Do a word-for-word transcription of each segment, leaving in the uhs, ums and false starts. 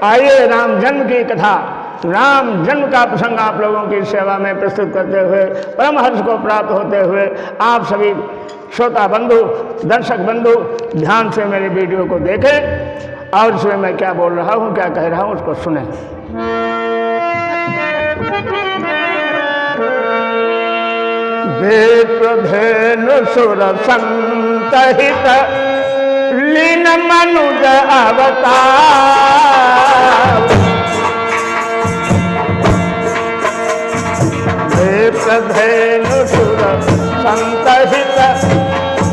आइए, राम जन्म की कथा, राम जन्म का प्रसंग आप लोगों की सेवा में प्रस्तुत करते हुए, परम हर्ष को प्राप्त होते हुए, आप सभी श्रोता बंधु, दर्शक बंधु, ध्यान से मेरे वीडियो को देखें और इसमें मैं क्या बोल रहा हूँ, क्या कह रहा हूँ, उसको सुनें। विप्र धेनु सुर संत हित लीन मनुज अवतार। विप्र धेनु सुर संत हित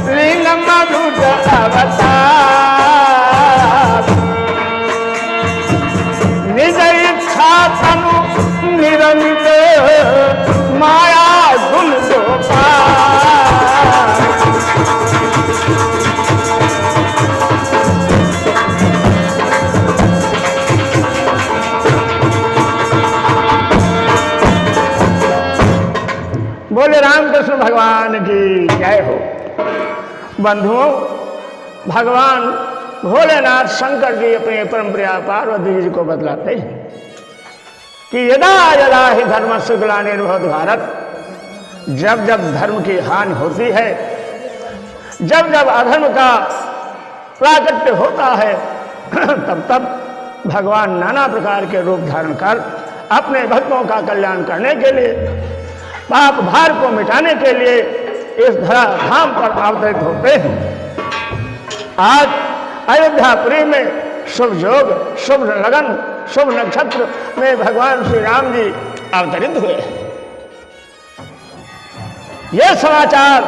लीन मनुज अवतार। निज इच्छा तनु निरमित माया गुण दोपार। बोले रामकृष्ण भगवान की जय हो। बंधुओं, भगवान भोलेनाथ शंकर जी अपने परम प्रिया पार्वती जी को बतलाते हैं कि यदा यदा ही धर्मस्य ग्लानिर्भवति भारत, जब जब धर्म की हानि होती है, जब जब अधर्म का प्राकट्य होता है, तब तब भगवान नाना प्रकार के रूप धारण कर अपने भक्तों का कल्याण करने के लिए, पाप भार को मिटाने के लिए इस धरा धाम पर अवतरित होते हैं। आज अयोध्यापुरी में शुभ योग, शुभ लगन, शुभ नक्षत्र में भगवान श्री राम जी अवतरित हुए हैं। यह समाचार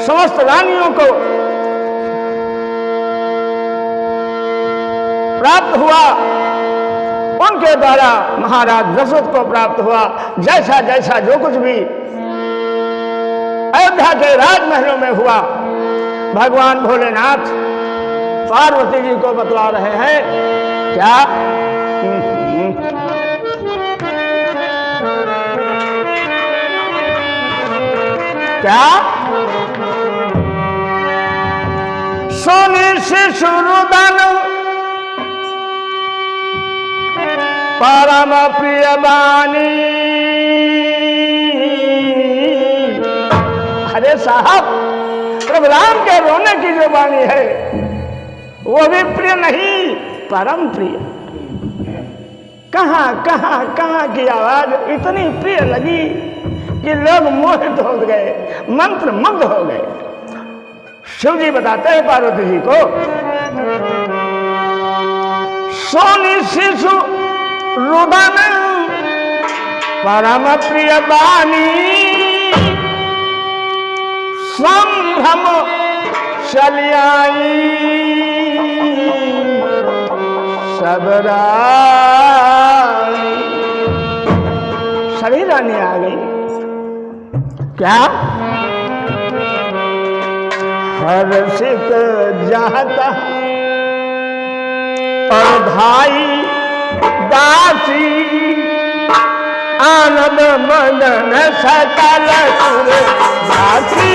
समस्त रानियों को प्राप्त हुआ, उनके द्वारा महाराज दशरथ को प्राप्त हुआ। जैसा जैसा जो कुछ भी अयोध्या के राजमहलों में हुआ, भगवान भोलेनाथ पार्वती जी को बतला रहे हैं। क्या? क्या? सुनि शिशु रुदन परम प्रिय बानी। अरे साहब, प्रभु राम के रोने की जो बानी है, वो भी प्रिय नहीं, परम प्रिय। कहाँ, कहाँ, कहाँ की आवाज इतनी प्रिय लगी कि लोग मोहित हो गए, मंत्रमुग्ध हो गए। शिव जी बताते हैं पार्वती जी को, सुनि शिशु रुदन परम प्रिय बानी, संभ्रम चली आई सब रानी। सभी रानी आ गई। क्या? हर्षित जात और धाई दासी, आनंद मदन सकल सुर दासी।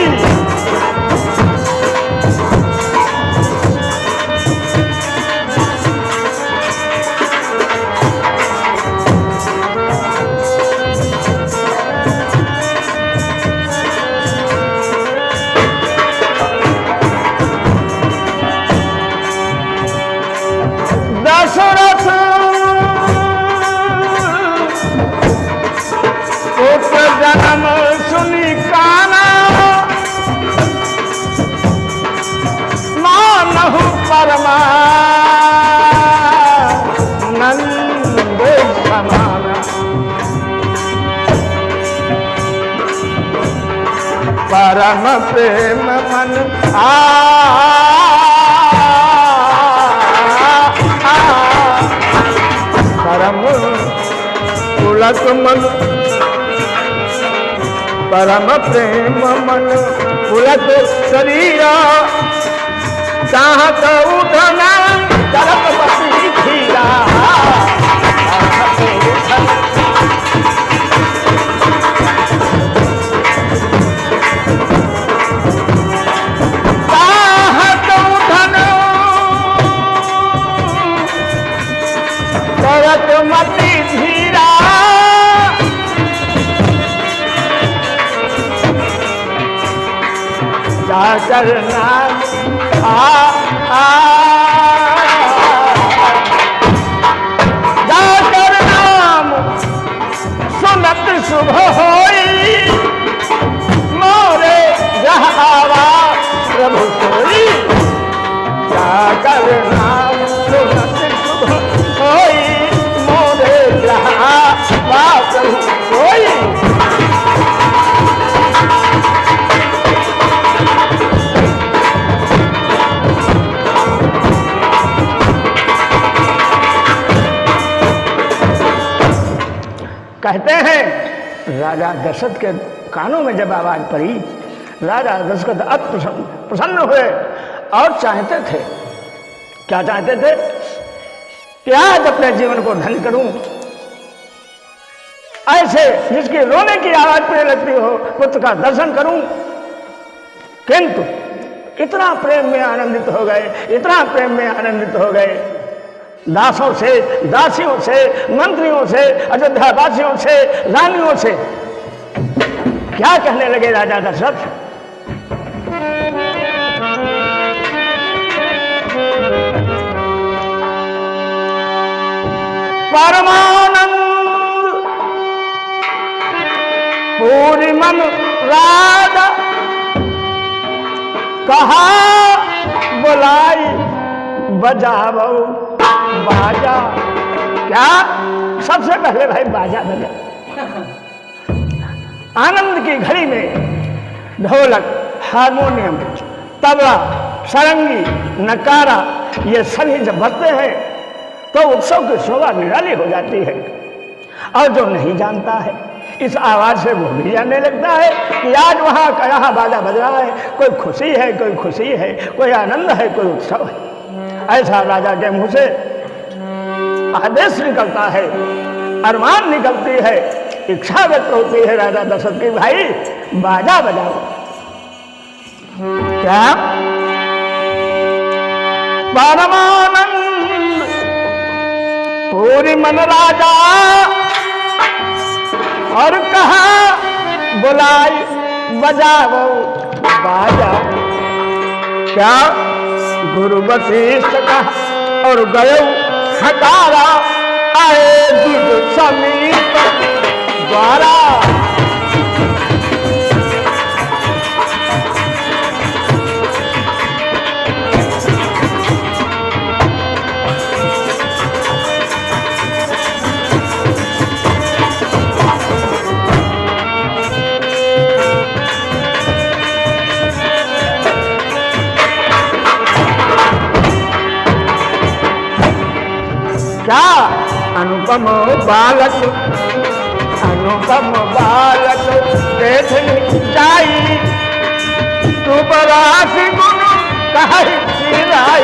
दशरथ पुत्र जन्म सुनि काना, मानहु परमानंद समाना। परम प्रेम मन आ, आ, आ, परम पुलक मन, परम प्रेम मन पुलक शरीरा, चाहत उठन तरप पति धीरा। चाहत उठन जाकर नाम, आ, आ, जाकर नाम सुनत शुभ होई, मोरे ग्रह आवा प्रभु सोई। जाकर नाम सुनत शुभ होई, मोरे ग्रह आवा प्रभु सोई। कहते हैं, राजा दशरथ के कानों में जब आवाज पड़ी, राजा दशरथ अति प्रसन्न, प्रसन्न हुए और चाहते थे, क्या चाहते थे कि आज अपने जीवन को धन्य करूं, ऐसे जिसके रोने की आवाज पहले लगती हो, पुत्र का दर्शन करूं। किंतु इतना प्रेम में आनंदित हो गए, इतना प्रेम में आनंदित हो गए, दासों से, दासियों से, मंत्रियों से, अयोध्या वासियों से, रानियों से। क्या कहने लगे राजा दशरथ? परमानंद पूरी मन राजा कहा बुलाई बजावो बाजा। क्या? सबसे पहले भाई बाजा बजा। आनंद की घड़ी में ढोलक, हारमोनियम, तबला, सारंगी, नगाड़ा, ये सभी जब बजते हैं तो उत्सव की शोभा निराली हो जाती है। और जो नहीं जानता है, इस आवाज से वो भी जानने लगता है कि आज वहाँ का, यहाँ बाजा बज रहा है, कोई खुशी है, कोई खुशी है, कोई आनंद है, कोई उत्सव है। ऐसा राजा के मुंह से आदेश निकलता है, अरमान निकलती है, इच्छा व्यक्त होती है राजा दशरथ की, भाई बाजा बजाओ। क्या? परमानंद पूरी मन राजा और कहा बुलाई बजाओ बाजा। क्या? गुरु वशिष्ठ कहा और गयो खटारा आए दुज समीप द्वारा। क्या? अनुपम बालक, अनुपम बालक देखि जाई, रूप रास गुण कहै सिराई।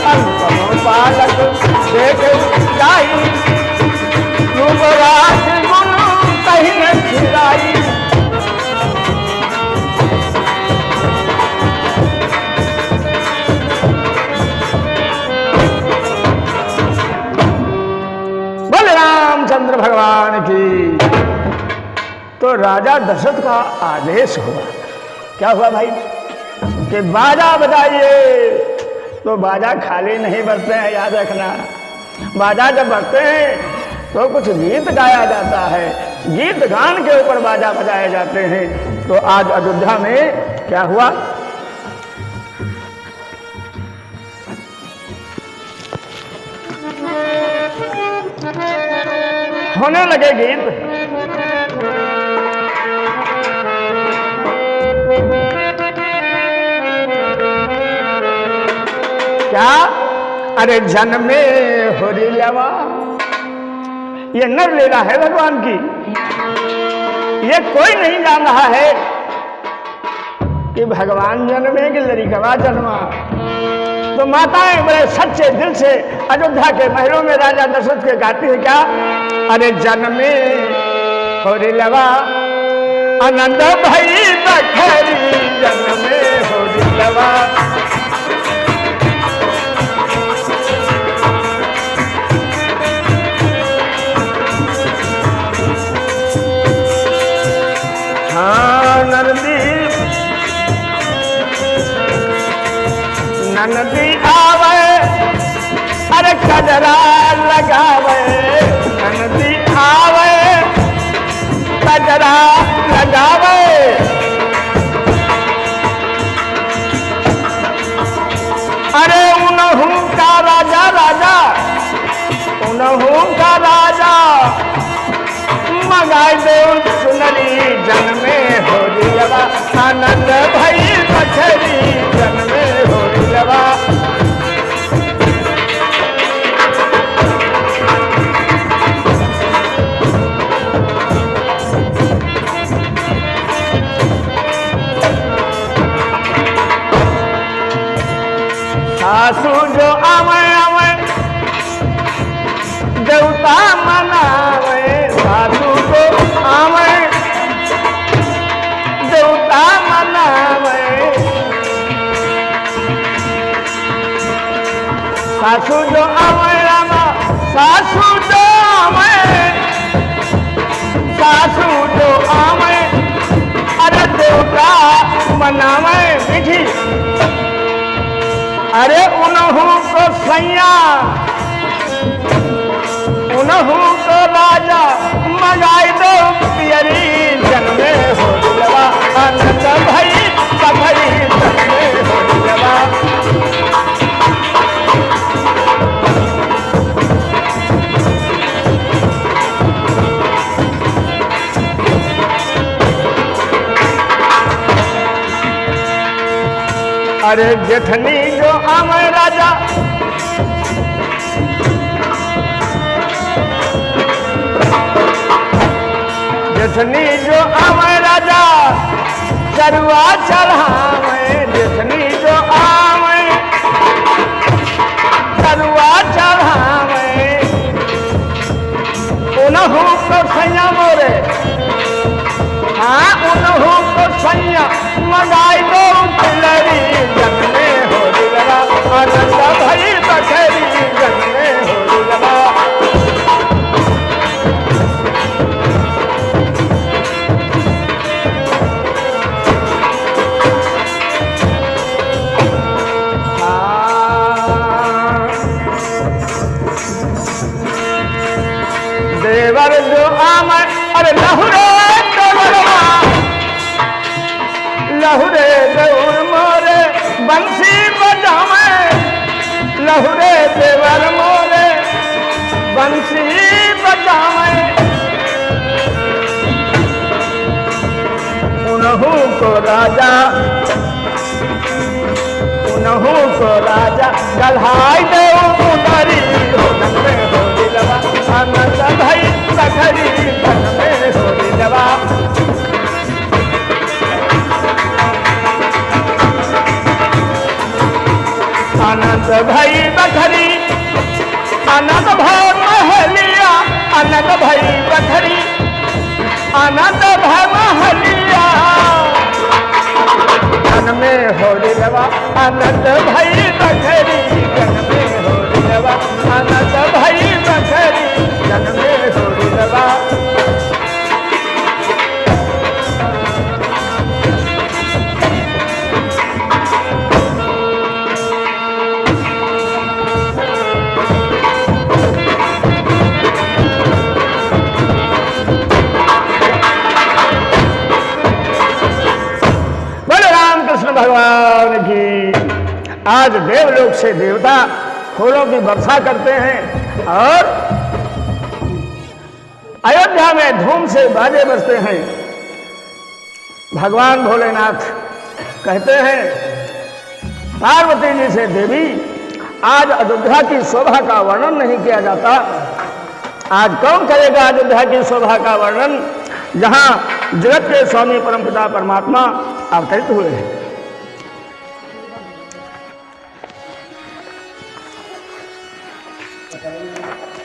अनुपम बालक देखि जाई, रूप रास गुण कहै सिराई। बोले रामचंद्र भगवान की। तो राजा दशरथ का आदेश हुआ। क्या हुआ भाई? कि बाजा बजाइए। तो बाजा खाली नहीं बजते हैं, याद रखना। बाजा जब बजते हैं तो कुछ गीत गाया जाता है, गीत गान के ऊपर बाजा बजाए जाते हैं। तो आज अयोध्या में क्या हुआ? होने लगे गीत। क्या? अरे जनमे होरी लवा, ये नर लीला है भगवान की, ये कोई नहीं जान रहा है। कि भगवान जनमे कि लरिकवा जनमा। तो माताएं बड़े सच्चे दिल से अयोध्या के महलों में राजा दशरथ के गाती है क्या? अरे जनमे होरी लवा, आनंद भई बखरी, जनमे होरी लवा। हाँ, नंदी ननदी आवे, अरे कजरा लगावे, ननदी आवे, कजरा लगावे। अरे उनहू का राजा, राजा, उनहू का राजा, मंगाई देउ चुनरी जन में होरिलवा, आनंद भई बखरी जन में होरिलवा। सासू जो आवे, आवे, देवता मनावे, सासू जो आवे, देवता मनावे। सासू जो आवे रामा, सासू जो आवे, सासू जो आवे, अरे देवता मनावे विधि। अरे उनहू को सैया, उनहू को राजा, मंगाई देउ पियरी जन में होरिलवा, आनंद भई बखरी जन में होरिलवा। अरे जेठनी जो आवे राजा, जेठनी जो आवे राजा, चरुआ चढ़ावे, जेठनी जो आवे, चरुआ चढ़ावे। उनहू को सैया मोरे, हाँ, उनहू को सैया, मंगाई देउ पियरी जन में होरिलवा, आनंद भई बखरी जन में होरिलवा। हाँ। देवर जो आवे, अरे लहुरे देवरवा, लहुरे देवर मोरे बंसी बजावे, लहुरे देवर मोरे बंसी बजावे। उनहू को राजा, उनहू को राजा, गल्हाई देउ मुंदरी हो जन में होरिलवा, आनंद भई बखरी जन में होरिलवा। आनंद भई बखरी, आनंद भई महलिया, आनंद भई बखरी, आनंद भई महलिया। जन में होरिलवा, आनंद भई बखरी, जन में होरिलवा, आनंद भई बखरी, जन में होरिलवा। बोलो रामकृष्ण भगवान की। आज देवलोक से देवता फूलों की वर्षा करते हैं और अयोध्या में धूम से बाजे बजते हैं। भगवान भोलेनाथ कहते हैं पार्वती जी से, "देवी, आज अयोध्या की शोभा का वर्णन नहीं किया जाता। आज कौन करेगा अयोध्या की शोभा का वर्णन, जहाँ जगत के स्वामी परमपिता परमात्मा अवतरित हुए हैं?"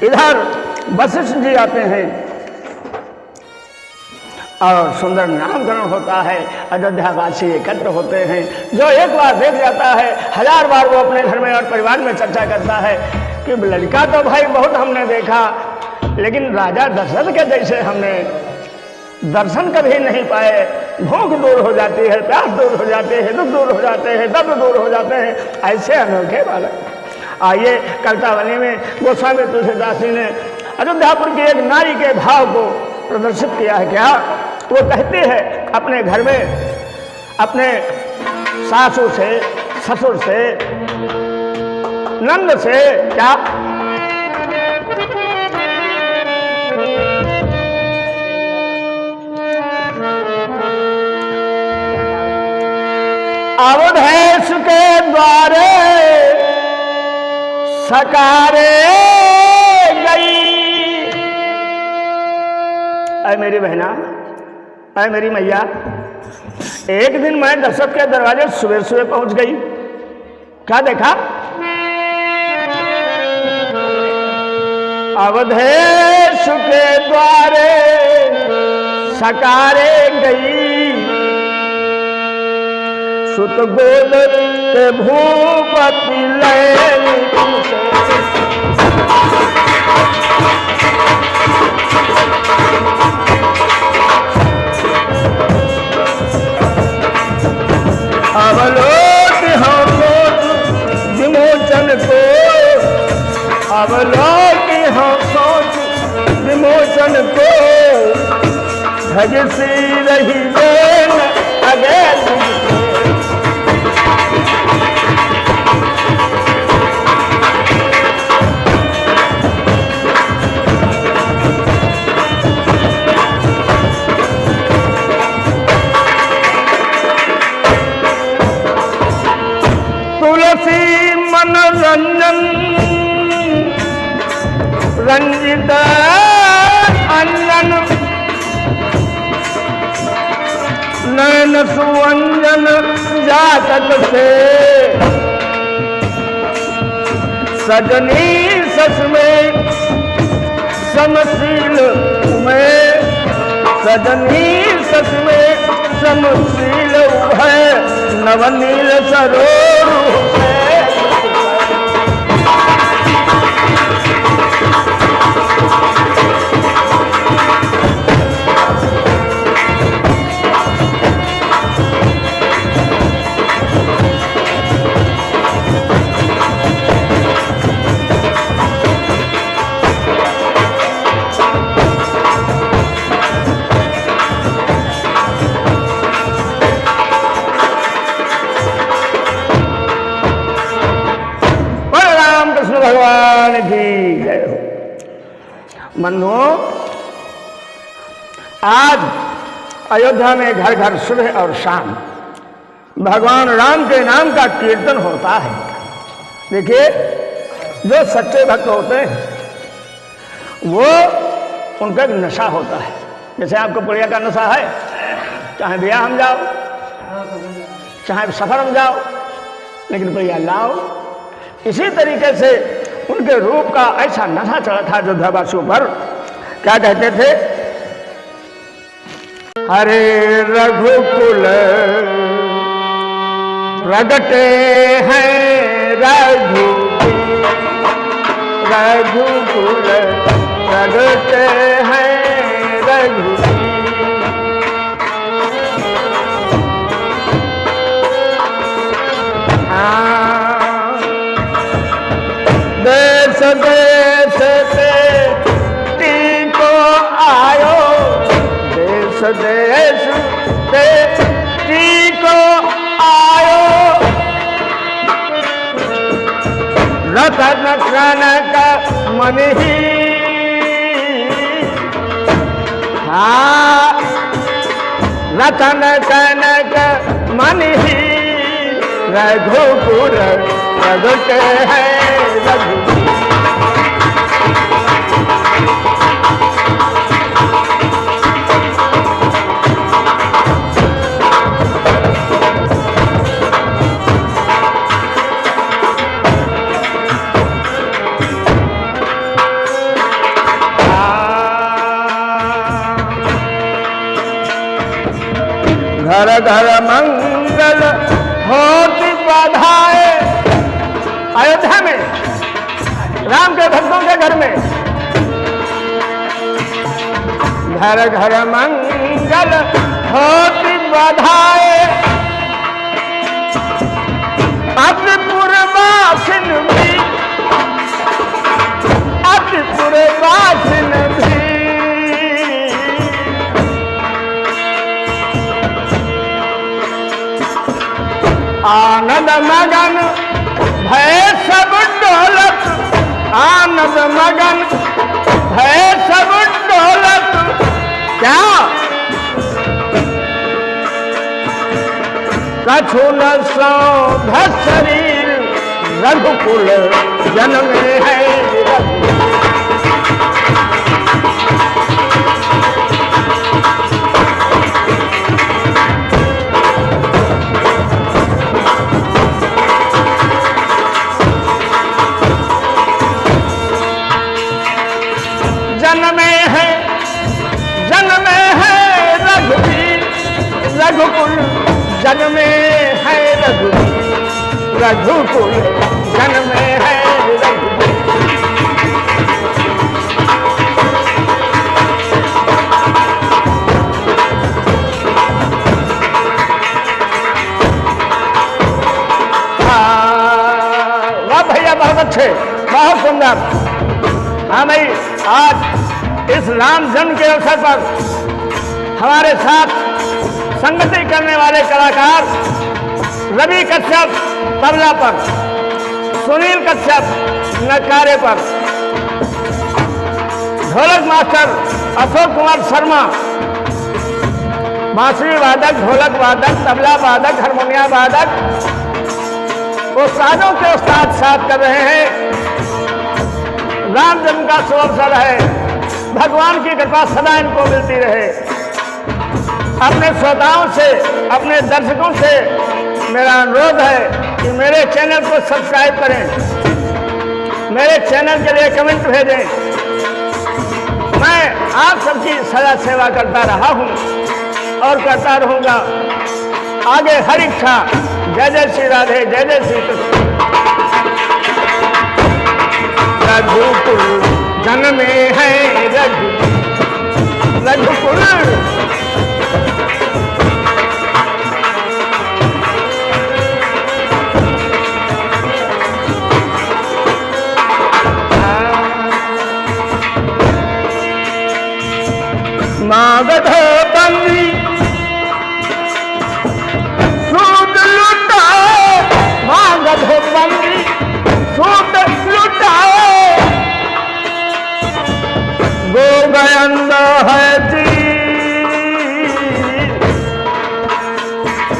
इधर वशिष्ठ जी आते हैं और सुंदर नामकरण होता है, अयोध्यावासी एकत्र होते हैं। जो एक बार देख जाता है, हजार बार वो अपने घर में और परिवार में चर्चा करता है कि लड़का तो भाई बहुत हमने देखा, लेकिन राजा दशरथ के जैसे हमने दर्शन कभी नहीं पाए। भूख दूर हो जाती है, प्यास दूर हो जाती है, दुख दूर हो जाते हैं, दर्द दूर हो जाते हैं, ऐसे अनोखे बालक। आइए, कवितावली में गोस्वामी तुलसीदास जी ने अयोध्यापुर की एक नारी के भाव को प्रदर्शित किया है। क्या वो कहती है अपने घर में अपने सासू से, ससुर से, नंद से, क्या अवधेश के द्वारे सकारे गई। ऐ मेरी बहना, ऐ मेरी मैया, एक दिन मैं दशरथ के दरवाजे सुबह सुबह पहुंच गई। क्या देखा? अवधेश के द्वारे सकारे गई, सुत गोद के भूपति लैली तुमसे। अवलोकि हाँ सोच विमोचन को, अवलोकि हाँ सोच विमोचन को, धजसी रही देन अगे तुझको। तुलसी मन रंजन रंजित अंजन, नैन सुअंजन जातक से। सजनी सस में समशील उमे, सजनी सस में समशील उभय, नवनील सरोरु से। बोलो रामकृष्ण भगवान की जय हो। बंधुओं, आज अयोध्या में घर घर सुबह और शाम भगवान राम के नाम का कीर्तन होता है। देखिए, जो सच्चे भक्त होते हैं, वो, उनका एक नशा होता है। जैसे आपको पुड़िया का नशा है, चाहे ब्याह में जाओ, चाहे सफर में जाओ, लेकिन पुड़िया लाओ। इसी तरीके से उनके रूप का ऐसा नशा चढ़ा था अयोध्यावासियों पर। क्या कहते थे? हरे रघुकुल प्रगटे हैं रघुबीर, रघुकुल प्रगटे हैं रघुबीर। हाँ। देश देश से टीको आयो, देश देश से टीको आयो। रतन कनक मनि ही, हाँ, रतन कनक मनि ही, रघुकुल प्रगटे हैं रघु। घर घर मंगल होत बधाए। अयोध्या में राम के भक्तों के घर में घर घर मंगल होत बधाए अति पूर्वासिन भी, अति पूर्वासिन भी। आनंद मगन भय सब डोलत, आनंद मगन भय सब डोलत। क्या? कछु न सौंध शरीर रघुकुल जन में है रघु। जन में है, जन में है रघुवीर, रघुकुल जन में है रघुवीर, रघुकुल जन में है रघुवीर। हाँ, वाह भैया, बहुत अच्छे, बहुत सुंदर। हाँ भाई, आज इस राम जन्म के अवसर पर हमारे साथ संगति करने वाले कलाकार रवि कश्यप तबला पर, सुनील कश्यप नगाड़े पर, ढोलक मास्टर अशोक कुमार शर्मा, बांसुरी वादक, ढोलक वादक, तबला वादक, हारमोनिया वादक, उस्तादों के उस्ताद साथ कर रहे हैं। राम जन्म का शुभ अवसर है, भगवान की कृपा सदा इनको मिलती रहे। अपने श्रोताओं से, अपने दर्शकों से मेरा अनुरोध है कि मेरे चैनल को सब्सक्राइब करें, मेरे चैनल के लिए कमेंट भेजें। मैं आप सबकी सदा सेवा करता रहा हूँ और करता रहूँगा। आगे हर इच्छा। जय जय श्री राधे, जय जय श्री कृष्ण। रघुकुल जन में है रघु, रघुकुल। मागध बंदी सूत लुटाए, मागध बंदी सूत लुटाए, गोगयंद है जी।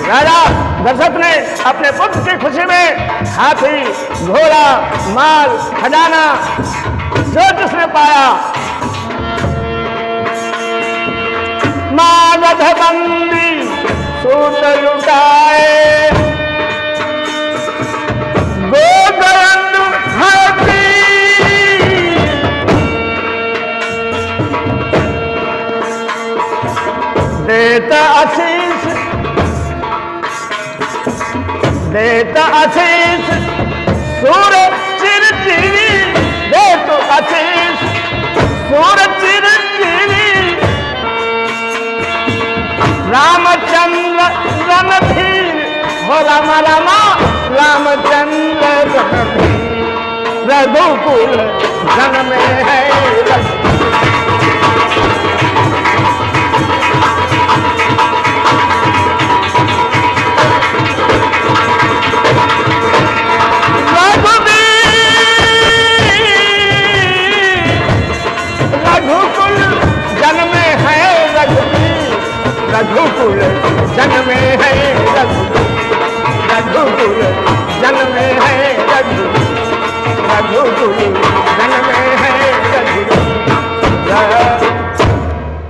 राजा दशरथ ने अपने पुत्र की खुशी में हाथी, घोड़ा, माल, खजाना, जो जिसने पाया, मागध बंदी सूत लुटाए, गोगयंद है जी। देत आशीष, देत आशीष सूर चिरंजीवी, देत आशीष सूर चिरंजीवी। रामचंद्र रणधीर हो राम राम, रामचंद्र रणधीर। रघुकुल जन में है रघु-, रघुबीर। रघुकुल जन में है रघुबीर। रघुकुल जन में है रघु, रघुकुल जन में है रघु, रघुकुल जन में है रघु।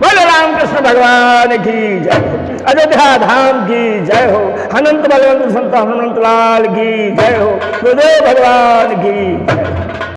बोलो रामकृष्ण भगवान की जय हो, अयोध्या धाम की जय हो, अनंत बलवंत संत हनुमंत लाल की जय हो, गुरुदेव भगवान की जय हो।